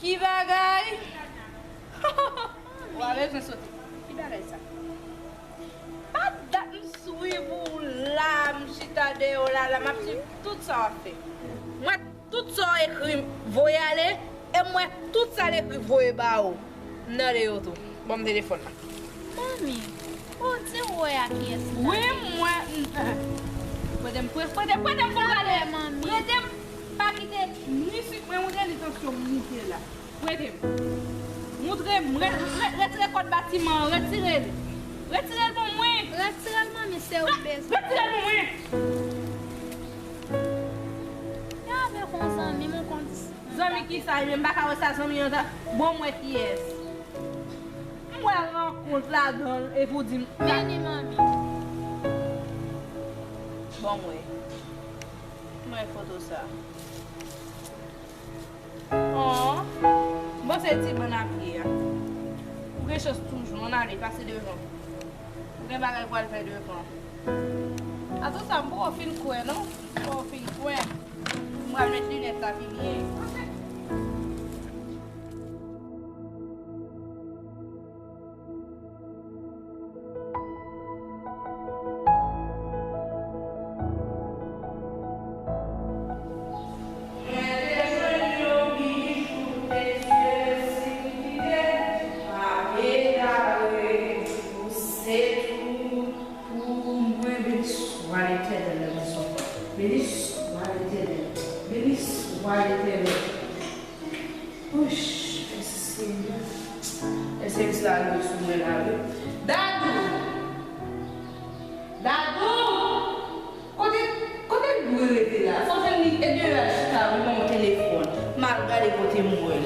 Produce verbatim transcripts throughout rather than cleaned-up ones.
Ki bagay? Ou pa bezwen sote. Ki bagay sa? Pa dat m swiv ou la, m chita deyò la, la, m ap swiv tout sa w ap fè. M wè tout sa w ekri voye ale, e m wè tout sa l ekri voye ba ou. M nan deyò tou. Ban m telefòn la. Manmi, ou di ou wè a kiyès la? Wi, m wè. Prete m, pre-, prete m, prete m pou m gade. Manmi. Prete m, pa kite ni swit mwen moute, ni tansyon m moute la. Prete m. Moutre m, re-, re-, retire kòd batiman an, retire l. Retire l pou mwen. Retire l, manmi, se ou bezwen. Retire l pou mwen. E avèk yon zanmi m, yon kondisyon. Zanmi ki sa, e menm m pa ka wè sa zanmi an ta. Bon, m wè kiyès. M wè rankont ladan l, epi w di m. Vini, manmi. Bon, m wè. M wè foto sa. Oh, bon, se ti bann a pye a. Ou gen chans toujou, ann ale, pase devan. Ou gen bagay pou al fè devan. Atò sa, m poko fin kwè, non. M poko fin kwè. M pral met linèt la pi byen. Mwen te jwenn yon bijou presyez, si m kite, m ap egare. Ou se tout pou mwen. Beni swa Letènèl nan maison. Beni swa Letènèl. Beni swa Letènèl. Ouch, mèsi Senyè. E sèvis la rive sou mwen la, wi. Dadou! Dadou! Kote, kote l dwe rete la? Fò jwenn li e deyò a chita, wi, ban m yon telefòn. M al gade kote m wè l.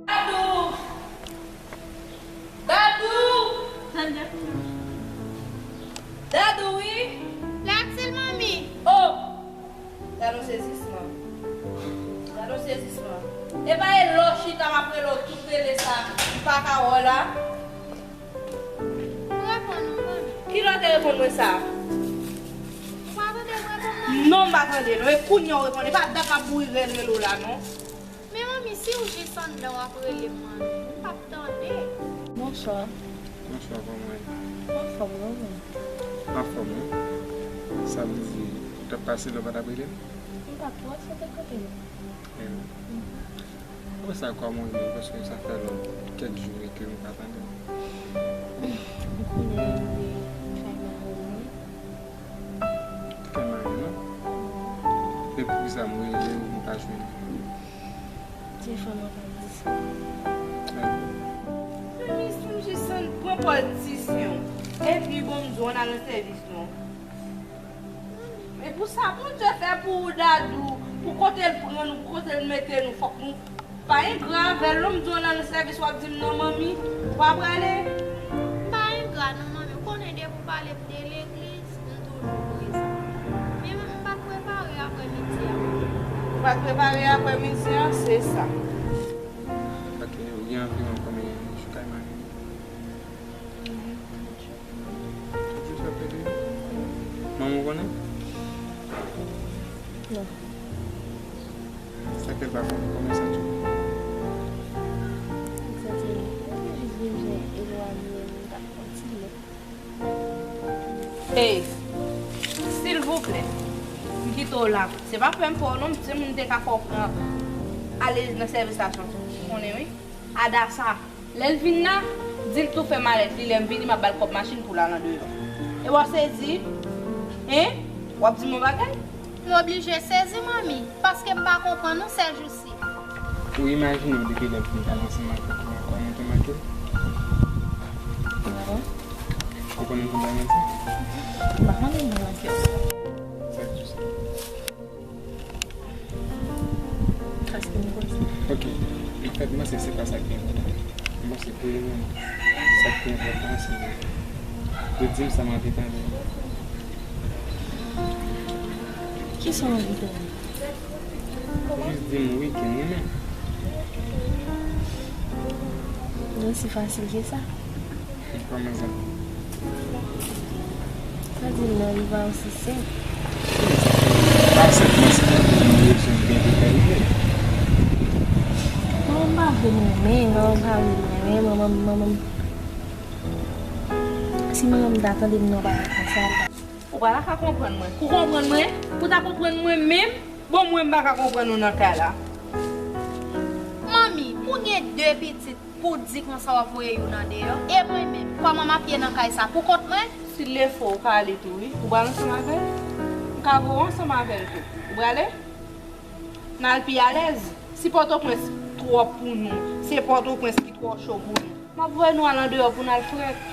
Dadou! Dadou! Dadou, wi! Latil, manmi! Oh! Gade yon sezisman. Gade yon sezisman. Epa e lè w chita m ap rele w tout rele sa, m pa ka wè w la. M reponn ou, manmi. Kilè w te reponn mwen sa? Ou pa tande m reponn, manmi? Non, m pa tande, non. E kounye a w reponn. E pa dat m ap bouri rèl rele w la, non. Men manmi, si w jis anndan w ap rele m, manmi, m p ap tande. Bonswa. Bonswa, kòman w ye? M anfòm, non, manmi. Anfòm, wi. Sa vle di, ou t ap pase la, ou pa t ap rele m? M pa t wè w, se te kote m. E wi. Apre sa, kòman w ye? Paske sa fè lon-, kèk jou wi ke m pa tande w. M konnen m te kay mari m, wi. Te kay mari w, non? E poukisa m rele w, m pa jwenn ou? Telefòn mwen pa dispo. Manmi, sonje san pran pòtisyon. Epi bon, m di w, ann al nan sèvis nou. E pou sa Bondye fè pou ou, Dadou, pou kote l pran nou, pou kote l mete nou, fòk nou pa engra avè l, non, m di w ann al nan sèvis, w ap di m non, manmi, ou pa prale? M pa engra non, manmi, ou konnen depi w pale m de legliz, m toujou prezan. Men m pa t prepare aprè midi a. Ou pa t prepare aprè midi a, se sa. Ok, ou gen anviwon konbyen jou kay mari w? Ou jis ap pede? Manman w konnen? Non. Sa k fè l pa konnen? Kòman sa tou? Sa se, mwen te jis bezwen elwanye m, m t ap kontinye. Ey, silvouplè, m kite w la. Se pa pè m fè w non, se moun m te ka fè w pran ale nan sèvis la, ou konnen wi. Adasa. Lè l vin la, di l tou fè malèt li, lè m vini, m ap ba l kòb machin pou l al andeyò. E w ap sezi? Hein? W ap di m yon bagay? M oblije sezi, manmi, paske m pa konprann ou sèjousi. Ou imajine w depi lè m fin pale ansanm avèk ou ankò, mwen te manke l? Non. Ou konnen m konn bay manti? M pa konnen m bay manti. Sèjousi. Paske m konn sa. Ok. Anfèt, mwen se, se pa sa k pi enpòtan. Mwen se premyèman, sa k pi enpòtan, se yo di m sa m anvi tande. Kisa w anvi tande? Jis di m wi ke m renmen. Osi fasil ke sa. Kòman sa? Sa di m nan, li pa osi senp. Pa senp, men se tankou yon rezon byen detèmine. Manman m pa vle m renmen, manman m pa vle m renmen, manman m, manman m. Si manman m ta tande m nan bagay konsa, l pa. Ou pa ta ka konprann mwen. Pou konprann mwen, pou ta konprann mwen menm, bon, mwen m pa ka konprann ou nan kay la. Manmi, pou gen de pitit, pou di konsa w ap voye youn andeyò, e mwen menm, kòman m ap ye nan kay sa pou kont mwen? Si l leve, ou ka ale tou, wi. Ou pral ansanm avè l? M ka voye w ansanm avè l tou. Ou prale? N al pi alèz. Si Pòtoprens twòp pou nou, se Pòtoprens ki twò cho pou nou. M ap voye nou al andeyò pou n al frèt.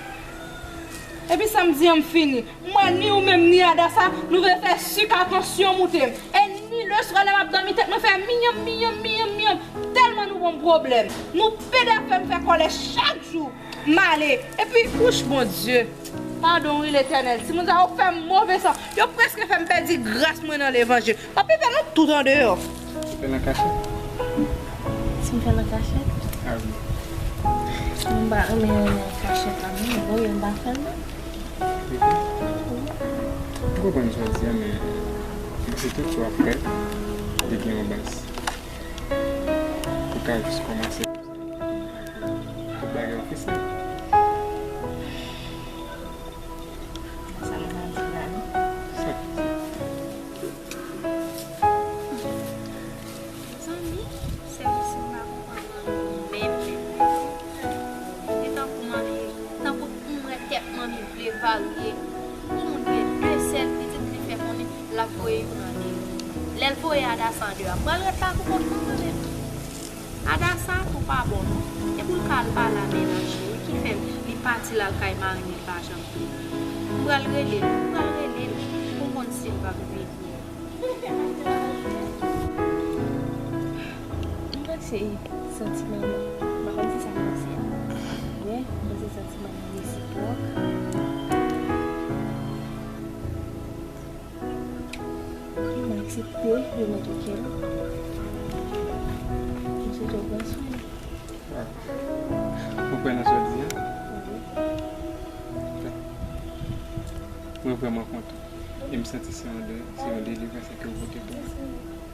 Epi sa m di an m fini. Mwen, ni ou menm, ni Adassa, nou vle fè sik a tansyon moute m. E ni leswa lè m ap dòmi, tèt mwen fè miyanm, miyanm, miyanm, miyanm. Tèlman nou ban m pwoblèm. Nou pede ap fè m fè kòlè chak jou. M ale. Epi, wouch, Bondye. Padon, wi, Letènèl. Timoun sa yo fè m move san. Yo prèske fè m pèdi gras mwen nan levanjil. M ap fè nou tout andeyò. Ou fè l an kachèt? Si m fè l an kachèt? A wi. M pa renmen anyen an kachèt la, non. Bon, yo m pa fè l, non. M konprann sa w di a, men m panse tout sa w ap fè, li gen yon baz. Ou ka jis kòmanse. Tout bagay ofisyèl. Sa m ka di la, non? Sa ki di? Zanmi, sèvis m pa konprann manmi menm, menm, menm. E tankou manmi, tankou m wè tèt manmi vle varye. Pou moun gen de sèl pitit, li fè konnen l ap voye youn andeyò. Lè l voye Adassa andeyò, ap pral ret la pou kont mwen, mwen menm. Adassa tou pa bon non. E pou l ka al pale a mennaj li, wi, ki fè li pati l al kay mari l, li pa janm vini. M pral rele l, m pral rele l pou m konn si l p ap vini. M panse santiman nou, m pa konn si sa m panse a. Men, m panse santiman nou resipwòk. M aksepte remèt ou kè l. M swete w pran swen l. Ah. Ou kwè nan sa w di a? Wi. Mwen vrèman kontan. E m santi se yon de, se yon delivrans ke w pote pou mwen.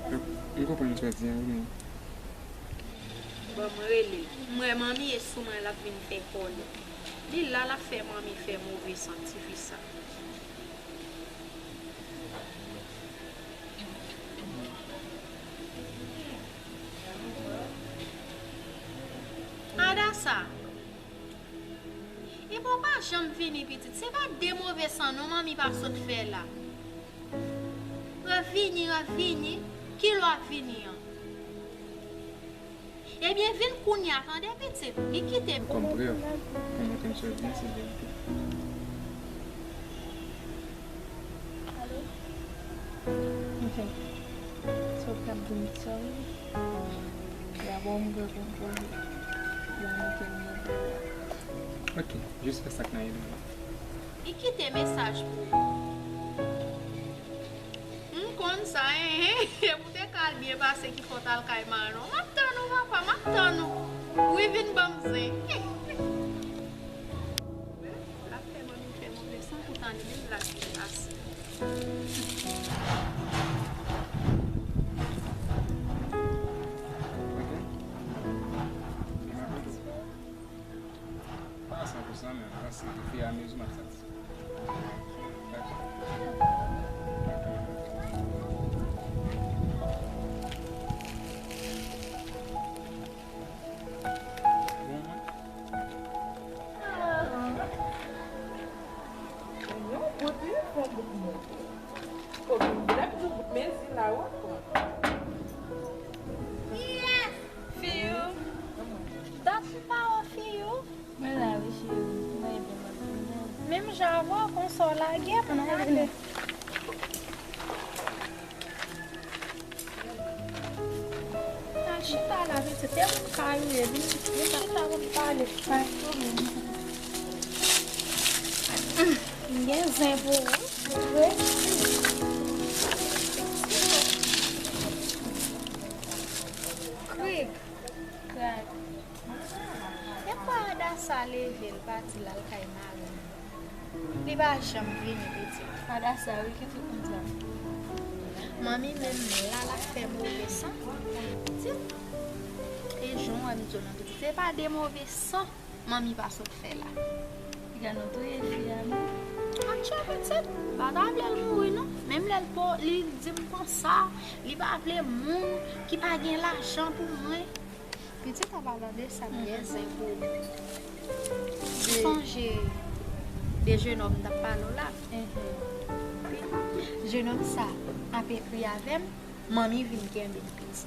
Donk, m konprann sa w di a, wi, men. Ban m rele l. M wè manmi e sou mwen l ap vin fè kòlè. Li la, l ap fè manmi fè move san, tifi sa. Adassa. Epa w pa janm vini, pitit. Se pa de move san non manmi pa sot fè la. Revini, revini. Kilè w ap vini an? Ebyen, vin kounye a, tande, pitit. Li kite m. Kòm prèv, pou montre m sa w di a, se verite. Alo? Anfen, sa w t ap di m sa, wi. Dabò, m pran kontwòl. Bon, m te mete la. Ok, jis fè sa k nan ide w la. Li kite mesaj pou ou. M konn sa, enhen. Pou te ka al byen pase ki fò w t al kay mari w. M ap tann ou, papa, m ap tann ou. Wi, vin ban m zen. L ap fè manmi fè move san, poutan li menm l ap vin pase. Pa san pou san, men, paske ofiramezi m ap santi. Yon bout wi, fon bout mwen. Fon bout mwen, epi tou bout mezi la, w ap pran. Fiyou. Dat m pa wè Fiyou. Mwen la wi, cheri. Mwen byen, mwen byen. Menm jan avè w, konsa w lage m, mwen ale. Al chita la, pitit, e moun ka rive, vin, vin chita pou n pale. Pa gen pwoblèm. M gen zen pou ou. Krik. Krak. E Papa Adasa leve, l pati, l al kay mari l. Li pa janm vini, pitit. Adasa, wi, ki tout moun sa. Manmi menm la, l ap fè move san. Pitit. E jan w wè m di w lan, pitit, se pa de move san manmi pa sot fè la. Piga nou touye fi a, non? Atchè, pitit, m pa ta vle l mouri, non. Menm lè l po, li di m konsa, li pa vle moun ki pa gen lajan pou mwen. Pitit, an palan de sa, m gen zen pou ou. Sonje de jenòm m t ap pale w la. Jenòm sa ap ekri avè m, manmi vin kenbe l, pitit.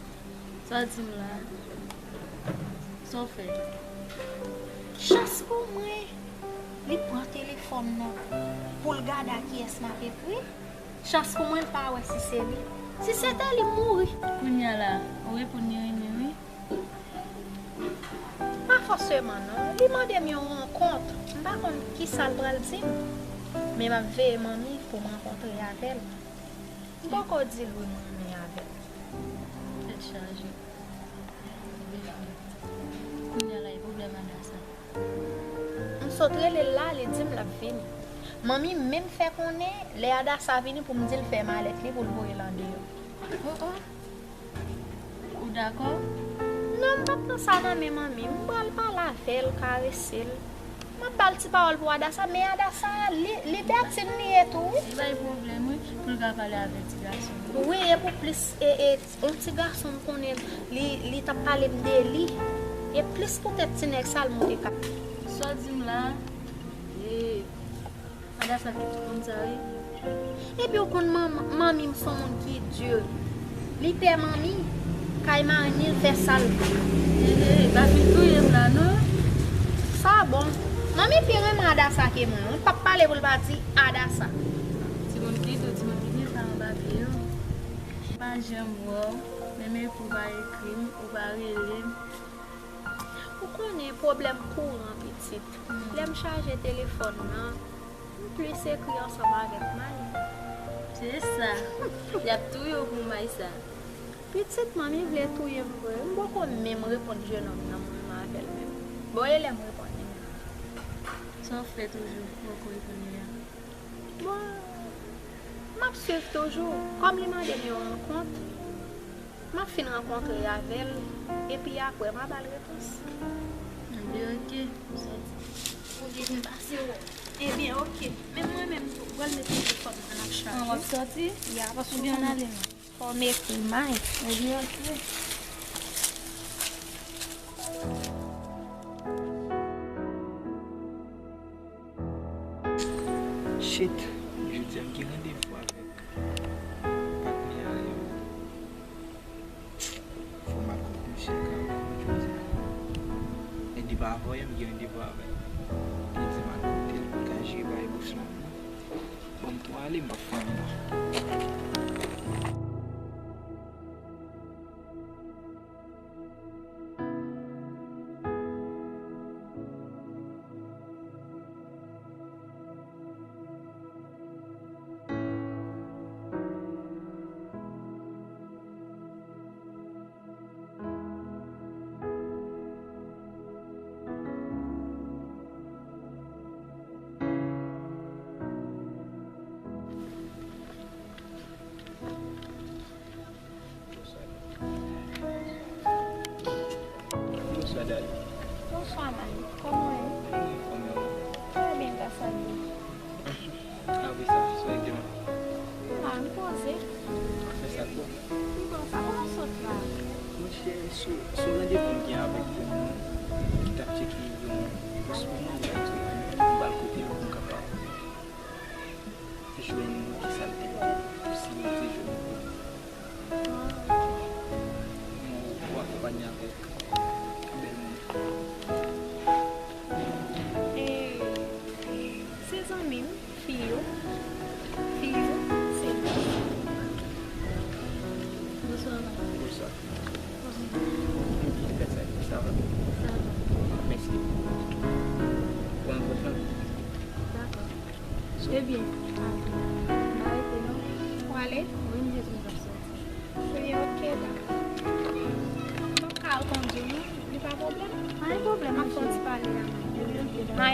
Sa w di m la? Sa w fè? Chans pou mwen, li pran telefòn nan pou l gade a kiyès m ap ekri. Chans pou mwen, l pa wè si se li. Si se te li, m mouri. Kounye a la, ou reponn li renmen, wi. Pa fòseman, non. Li mande m yon rankont. M pa konn kisa l pral di m. Men m ap veye manmi pou m rankontre avè l. M poko di l wi m renmen avè l. Tèt chaje. Kounye a la, e pwoblèm Adasa. M sot rele l la, li di m l ap vini. Manmi menm fè konnen, lè Adasa vini pou m di l fè malèt li pou l voye l andeyò. Oh, oh. Ou dakò? Non, m p ap pran sa nan men manmi. M pral pale avè l, karese l. M ap ba l ti pawòl pou Adasa, men Adasa, li, libètin li ye tou, wi. Li bay pwoblèm, wi, pou l ka pale avèk ti gason. Wi, e pou plis, e, e, yon ti gason m konnen, li, li t ap pale m de li. E plis poutèt ti nèg sa l monte kay. Sa w di m la, e, Adasa ki konn sa, wi. Epi w konn manm-, manmi m se yon moun ki di. Li pè manmi, kay mari l fè sa l vle. Ehe, pa fin touye m la, non. Sa bon. Manmi pi renmen Adasa ke mwen. Mwen p ap pale pou l pa di Adasa. Timoun ki dou, timoun ki gen sa anba pye yo. M pa janm wè w, menm epi w pa ekri m, ou pa rele m. Ou konnen pwoblèm kouran, pitit. Lè m chaje telefòn nan, m plis ekri ansanm avèk may. Se sa. Y ap touye w pou may sa. Pitit, manmi vle touye m vre. M poko menm reponn jenòm nan m renmen avè l menm. Bon, e lè m reponn li menm? Sa w fè toujou, poko reponn li a? Bon, m ap swiv toujou. Kòm li mande m yon rankont, m ap fin rankontre avè l, epi apre, m a ba l repons. Ebyen, oke, m soti. Ou di m pase w. Ebyen, oke. Men mwen menm tou, m pral met telefòn nan ap chaje. An, w ap soti? Ya, paske ou konn ale, non. Fò m ekri may. Ebyen, oke. Shit, jodi a m gen randevou avèk patnè a yo. Fò m al kot misye kanmenm jodi a. Lendi pa voye, m gen randevou avè l. Li di m al kote l pou l ka jere bagay bous lan. Bon, m tou ale, m ap fè anba. Bonswa, darling. Bonswa, Mike. Kòman w ye? Mwen anfòm, e ou? Trè byen, gras a Dye. Apre sa, sa w te fè? Ah, m poze. Fè sa twò. M pran sa. Kòman w sot la? Monchè, sou, sou randevou m gen avèk yon moun ki t ap tcheke yon bous pou mwen, m ba l kote l pou m kapab jwenn kisa l te vle, si l te jwenn pou mwen. Mwen, ou akonpanye avèk bèl moun. E, se zanmi m, fi yo. Fi yo, se. Bonswa. Bonswa. Sa va? Sa va. Mèsi. Ou rankontre m? Dakò. Ebyen, m pa rete non. Ou ale? Wi, m jis vin ap soti. Wi, oke, dakò. Mwen ka reponn ou non, li pa pwoblèm. Pa gen pwoblèm, m ap fè yon ti pale.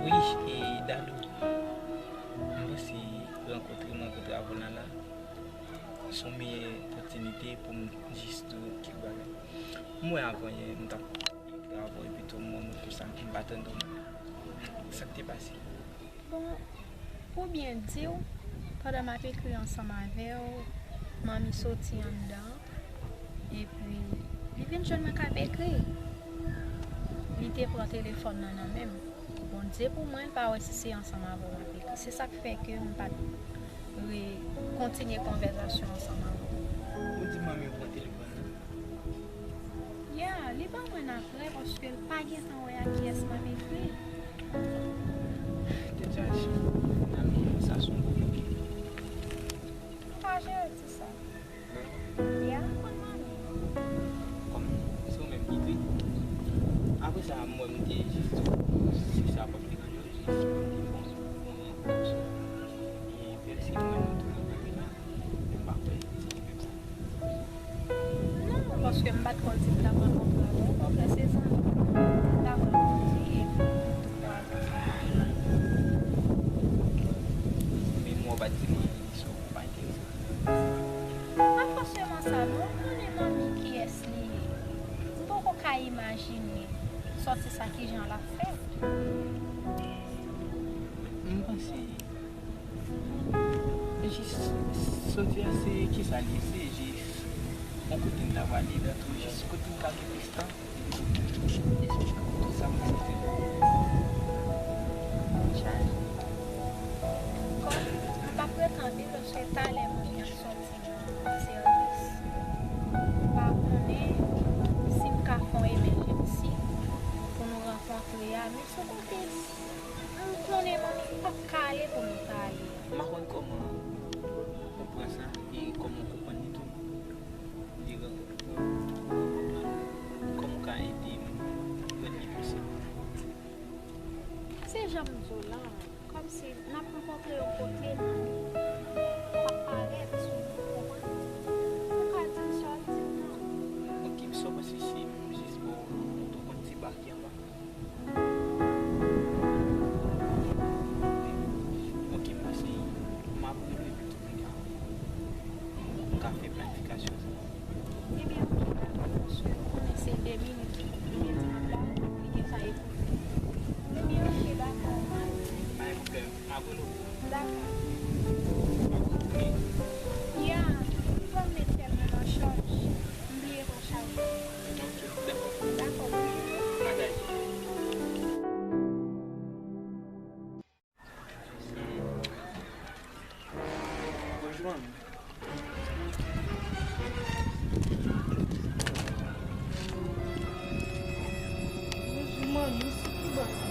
Wi, e Dadou, m panse rankontre m rankontre avè w la la, se yon meyè opòtinite pou m jis di w kèk bagay. M wè avan yè, m t ap ekri avè w, epi tou m wè w konsa, m pa tande w. Sa k te pase? Bon, pou byen di w, pandan m ap ekri ansanm avè w, manmi soti anndan, epi li vin jwenn mwen k ap ekri. Li te pran telefòn nan nan men m. Bondye pou mwen, l pa wè si se ansanm avè w m ap ekri. Se sa k fè ke m pa t re-, kontinye konvèsasyon ansanm avè w. Ou di manmi w pran telefòn nan? Ya, li ban mwen apre paske l pa gentan wè ak kiyès m ap ekri. Tèt chaje. Ami, sa se yon pwoblèm. Pa jere di sa. Ya, konn manmi. Kòm se ou menm ki di. Apre sa, mwen, m te jis di w, si sa p ap deranje w, jis mande bon, bon, bon, bon. E, fè si mwen, nou tou nan kare la, m pa kwè se menm sa. Non, paske m pa t konn si m t ap rankontre avè w. Okontrè, se zanmi. M ta kwè m di epi m tou pral. Men mwen pa t di manmi sa w pa enterese. Pa fòseman sa, non. M konnen manmi kiyès li ye. M poko ka imajine sòti sa kijan l ap fèt. M panse jis sòti a se kisa l ye, se jis yon kote m ta prale, epi tou jis kote m ka gen plis tan. Esplike w tout sa m santi. Kòm m p ap rete anpil, paske talè manmi ap sòti nan sèvis. M pa konnen si m ka fè yon emèjensi pou nou rankontre a, men sou kote m konnen manmi p ap ka ale pou nou ta ale a. M pa konn kòman ou pran sa e kòman ou konprann li tou. Li rankontre, kòman w ka ede m rann li posib? Se jan m di w la, kòmsi n ap rankontre yon kote, manmi p ap parèt sou nou, ou konprann? Ou ka di m sa w ap di m nan. Ok, sa w panse si m jis ba w yon ti bak anba? Ok, m panse m ap rele w epi tou m ka, m ka fè planifikasyon sa. Ebyen, ok, dakò, paske ou konnen se de minit li gen pou l la, li gentan epi. Ebyen, ok, dakò, m al. Pa gen pwoblèm, m ap rele w. Dakò. M ap retounen. Ya, m pa met tèlman nan chaj. M bliye pa chaje. Ok, dakò. Dakò, bonjou. Bagay. Bonjou, manmi. Bonjou, manmi. Sou ki bò sa?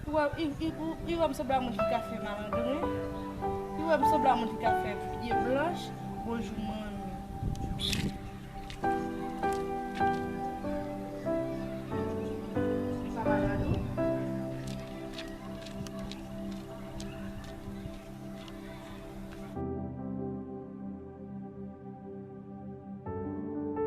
Ou wè, i, i, ou, i wè m sanble a moun ki ka fè malandren. I wè m sanble a moun ki ka fè pye blanch. Bonjou, manmi.